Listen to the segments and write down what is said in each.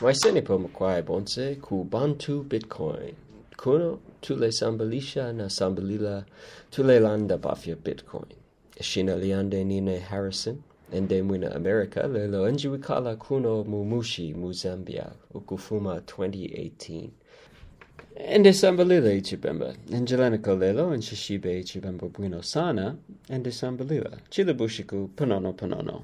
Mwaisenipo mukwai bonse ku Bantu Bitcoin. Kuno tulesambilisha na sambilila tulelanda pafya Bitcoin. Ishina lyandi nine Harrison, ende mwina America lelo enjiwikala kuno mu mushi mu Zambia ukufuma 2018. Ende sambilila Icibemba. Njeleniko lelo nshishibe Icibemba bwino sana, ende sambilila. Chila bushiku panono panono.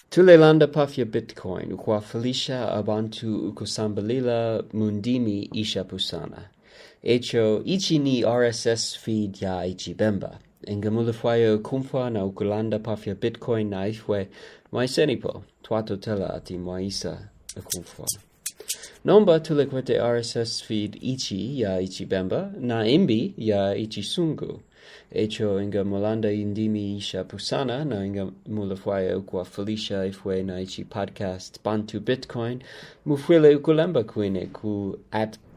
Tulelanda pafya Bitcoin ukwafwilisha abantu ukusambilila mu ndimi ishapusana. Eco ici ni RSS feed ya Icibemba. Nga mulefwaya ukumfwa na ukulanda pafya Bitcoin na ifwe, mwaisenipo, twatotela ati mwaisa ukumfwa. Nomba tulekwete RSS feed ici ya Icibemba na imbi ya Icisungu. Eco nga mulanda indimi ishapusana na nga mulefwaya ukwafwilisha ifwe na ici podcast Bantu Bitcoin, mufwile ukulemba kwine ku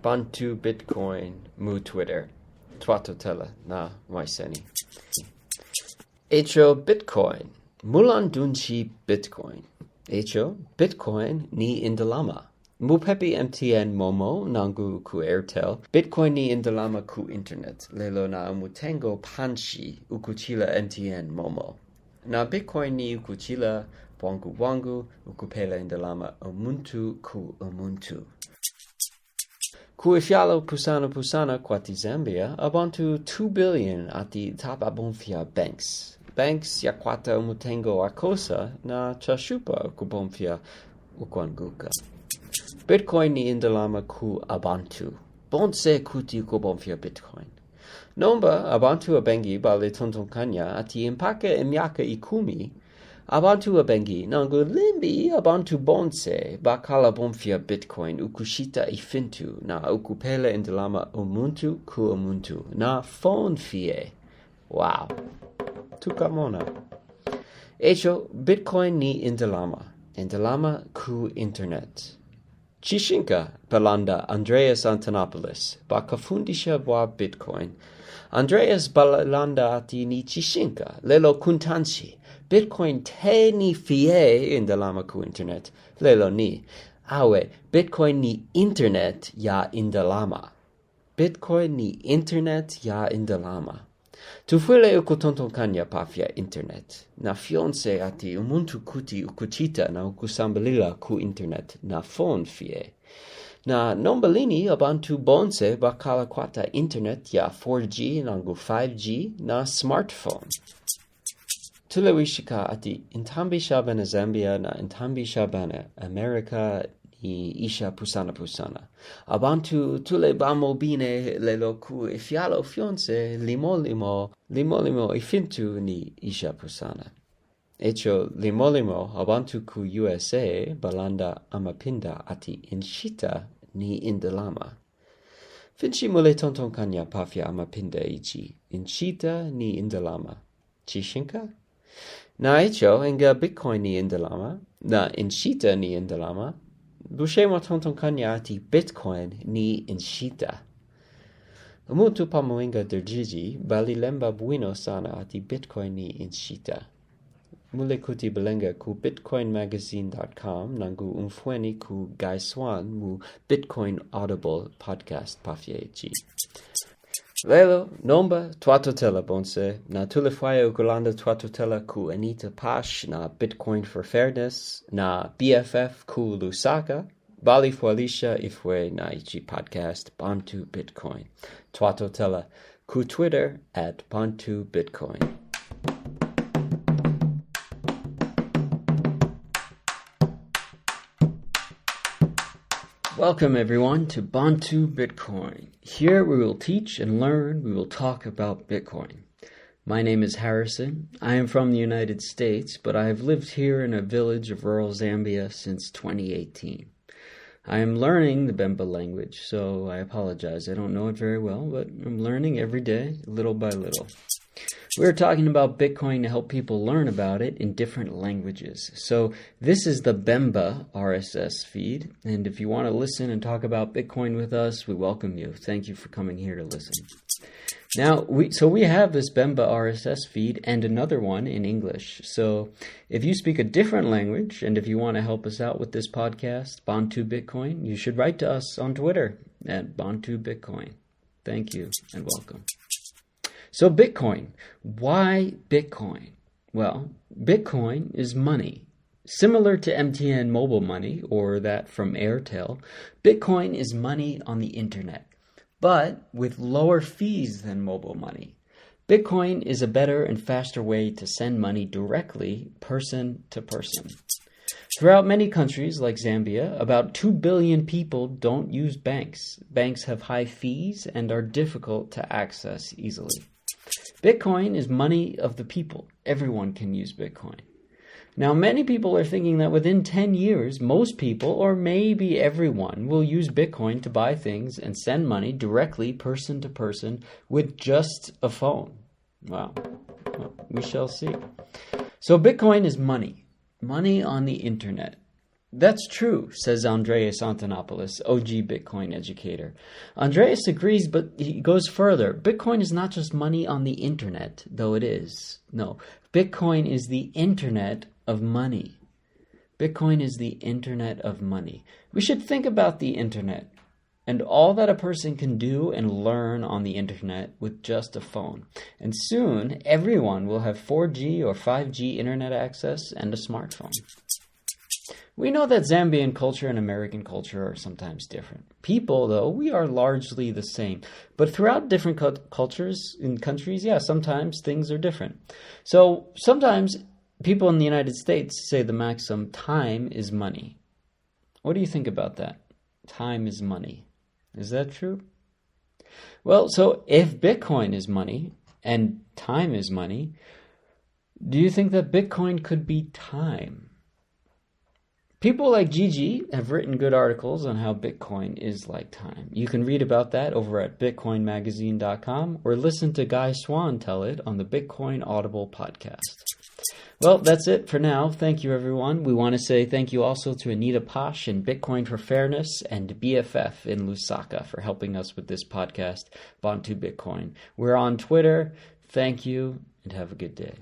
@BantuBitcoin mu Twitter. Twatotela na mwaiseni. Eco Bitcoin. Mulandu nshi Bitcoin? Eco Bitcoin ni indalama. Mupepi MTN MoMo nangu ku Airtel, Bitcoin ni indalama ku internet, lelo na umutengo panshi ukuchila MTN MoMo. Na Bitcoin ni ukuchila bwangu bwangu ukupela indalama umuntu ku umuntu. Ku ifyalo pusana pusana kwati Zambia, abantu 2 billion ati tababomfya banks. Banks yakwata umutengo wakosa na chashupa ukubomfya ukwanguka. Bitcoin ni indalama ku abantu. Bonse kuti ukubomfya Bitcoin. Nomba abantu abengi baletontonkanya ati mpaka imyaka 10, abantu abengi nangu limbi abantu bonse bakalabomfya Bitcoin ukushita ifintu na ukupela indalama umuntu ku umuntu na phone fye. Wow. Tukamona. Eco Bitcoin ni indalama. Indalama ku internet. Cishinka balanda Andreas Antonopoulos bakafundisha bwa Bitcoin. Andreas balanda ati ni cishinka lelo kuntanshi. Bitcoin te ni fye indalama ku internet lelo ni. Awe Bitcoin ni internet ya indalama. Bitcoin ni internet ya indalama. Tufwile ukutontonkanya pafya internet. Na fyonse ati umuntu kuti ukuchita na ukusambilila ku internet na phone fye. Na nombalini abantu bonse bakalakwata internet ya 4G nangu 5G na smartphone. Tulewishika ati intambi sha bena Zambia na intambi sha bena America ni isha pusana pusana. Abantu tulebamo bine lelo ku ifyalo fyonse limo limo, limo limo ifintu ni isha pusana. Eco limo limo abantu ku USA balanda amapinda ati inshita ni indalama. Finshi muletontonkanya pafya amapinda ici, inshita ni indalama. Cishinka? Na eco inga Bitcoin ni indalama, na inshita ni indalama, bushe mwatontonkanya ati Bitcoin ni inshita. Umuntu pamoinga derjiji balilemba bwino sana ati Bitcoin ni inshita. Mulekuti belenga ku bitcoinmagazine.com nangu umfweni ku Guy Swan mu Bitcoin Audible podcast pafye ici. Lelo, nomba, twatotela bonse, na tulefwaya ukulanda twatotela ku Anita Pash na Bitcoin for Fairness, na BFF ku Lusaka, balifwalisha ifwe na ici podcast Bantu Bitcoin. Twatotela ku Twitter at Bantu Bitcoin. Welcome everyone to Bantu Bitcoin. Here we will teach and learn, we will talk about Bitcoin. My name is Harrison. I am from the United States, but I have lived here in a village of rural Zambia since 2018. I am learning the Bemba language, so I apologize. I don't know it very well, but I'm learning every day, little by little. We are talking about Bitcoin to help people learn about it in different languages. So this is the Bemba RSS feed, and if you want to listen and talk about Bitcoin with us, we welcome you. Thank you for coming here to listen. Now, we so we have this Bemba RSS feed and another one in English. So if you speak a different language and if you want to help us out with this podcast, Bantu Bitcoin, you should write to us on Twitter @bantubitcoin. Thank you and welcome. So Bitcoin. Why Bitcoin? Well, Bitcoin is money. Similar to MTN mobile money or that from Airtel, Bitcoin is money on the internet, but with lower fees than mobile money. Bitcoin is a better and faster way to send money directly person to person. Throughout many countries like Zambia, about 2 billion people don't use banks. Banks have high fees and are difficult to access easily. Bitcoin is money of the people. Everyone can use Bitcoin. Now, many people are thinking that within 10 years, most people, or maybe everyone, will use Bitcoin to buy things and send money directly person to person with just a phone. Wow. Well, we shall see. So Bitcoin is money. Money on the internet. That's true, says Andreas Antonopoulos, OG Bitcoin educator. Andreas agrees, but he goes further. Bitcoin is not just money on the internet, though it is. No, Bitcoin is the internet of money. Bitcoin is the internet of money. We should think about the internet and all that a person can do and learn on the internet with just a phone. And soon, everyone will have 4G or 5G internet access and a smartphone. We know that Zambian culture and American culture are sometimes different. People, though, we are largely the same. But throughout different cultures in countries, sometimes things are different. So sometimes people in the United States say the maxim, time is money. What do you think about that? Time is money. Is that true? If Bitcoin is money and time is money, do you think that Bitcoin could be time? People like Gigi have written good articles on how Bitcoin is like time. You can read about that over at bitcoinmagazine.com or listen to Guy Swan tell it on the Bitcoin Audible podcast. Well, that's it for now. Thank you, everyone. We want to say thank you also to Anita Posch and Bitcoin for Fairness and BFF in Lusaka for helping us with this podcast, Bantu Bitcoin. We're on Twitter. Thank you and have a good day.